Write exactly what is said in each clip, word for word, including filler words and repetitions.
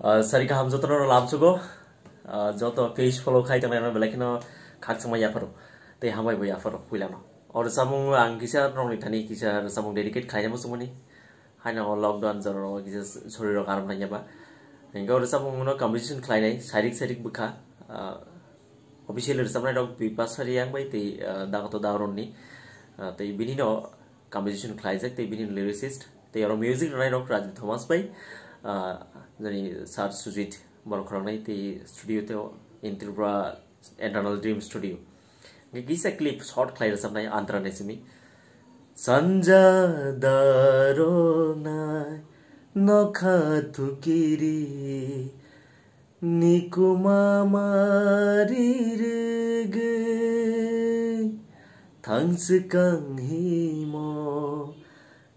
Ah, sari kaham jotono lamsugo. Ah, joto page follow khai tongnai rok belai kheno khakchangma yapharo. Tei hambai bo yapharo puilano. O rwchapmung ang kisa rokni thani kisa rwchapmung dedicate khlaina muchungmani. Haino o lockdown jorao kisa sorirok aram nangya ba. Hingke o rwchapmung no composition khlainai sairik sairik bwkha. Ah, officially rwchapnai rok Bipasha Reang bai tei, ah, Dagato Daoronni. Ah, tei bini no composition khlaijak tei bini lyricist tei oro music rwnai rok Rajit Thomas bai, ah, jani Sir Sujit borok khoroknai tei studio tei in Tripura Eternal Dream Studio. Hingke kisa clip short khlai rwchapnai Antara ni simi. Sanja daronai nokha thukiri nikuma mari rwgwi thangchwkang himo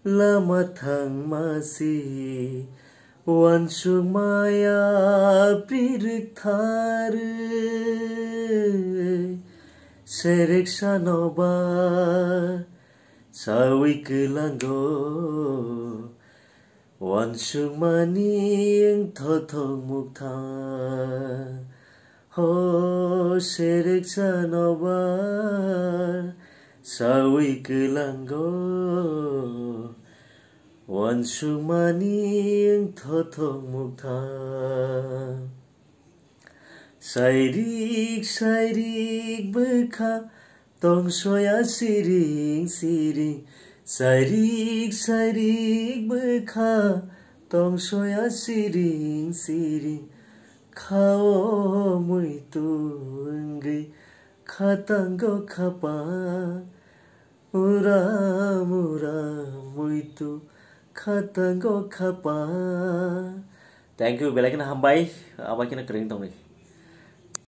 lama thangma si uansukmaya pirwk tharwi sereksa noba sawi kwlango. Wansukmani wng thothok mukthang, ho sereksa noba sawi kwlango. Wansukmani wng thothok mukthang. Sairik sairik bwkha tongsoya siring siring, sairik sairik bwkha tongsoya siring siring, khao muitu wngwi khatango khapa. Uram uram muitu khatango khapa. Thank you, belai kheno hambai, abai kheno kwrwng tongwi.